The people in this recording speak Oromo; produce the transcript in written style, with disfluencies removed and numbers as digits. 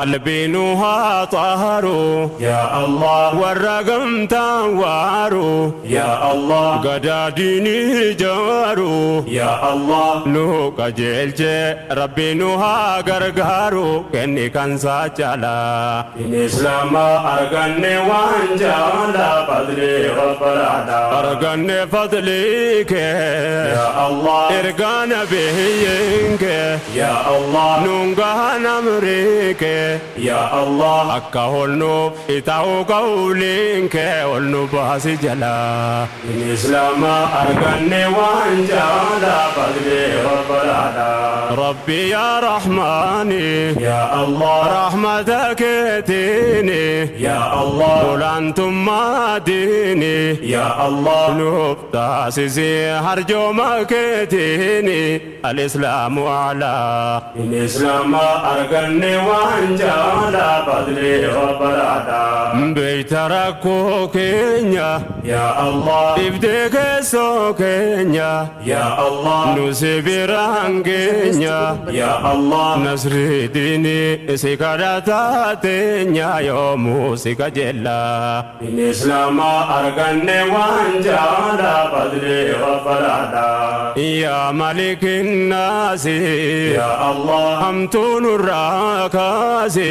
Qalbii nu haa xaharu. Ya Allah. Warra gamtaan waaru. Ya Allah. Gadaa diinii ijaaru. Ya Allah. Nu qajeelche Rabbi nu haa gargaaru kenni kan saa caalaa. Diin Islaamaa arganne waan jaalaa fadlii rabbalaadha. Arganne fadlii kee. Ya Allah. Ergaa nabiyyiin kee. Ya Allah. Nuun gahan amrii kee. Ya Allah. Akka holnuuf itaa'u qawliin kee ol nu baasi jalaa. Diin Islaamaa arganne waan jaalaa fadlii rabbalaadha. Rabbi yaa Rahmaani. Ya Allah. Rahmata keetiini. Ya Allah. Olaantummaa diini. Ya Allah. Nuuf taasisii harjooma keetiini. Al-Islaamu a'laa. Diin Islaamaa arganne waan jaalaa fadlii rabbalaadha. Beeyta rakkoo keenya. Ya Allah. Dhibdee keessoo keenya. Ya Allah. Nu si biraan keenya. Ya Allah. Nasrii diinii si kadhataa teenya yoomuu si kajeellaa. Diin Islaamaa arganne waan jaalaa fadlii rabbalaadha. Yaa malikin naasi. Ya Allah. Hamtuu nurraa kaasi.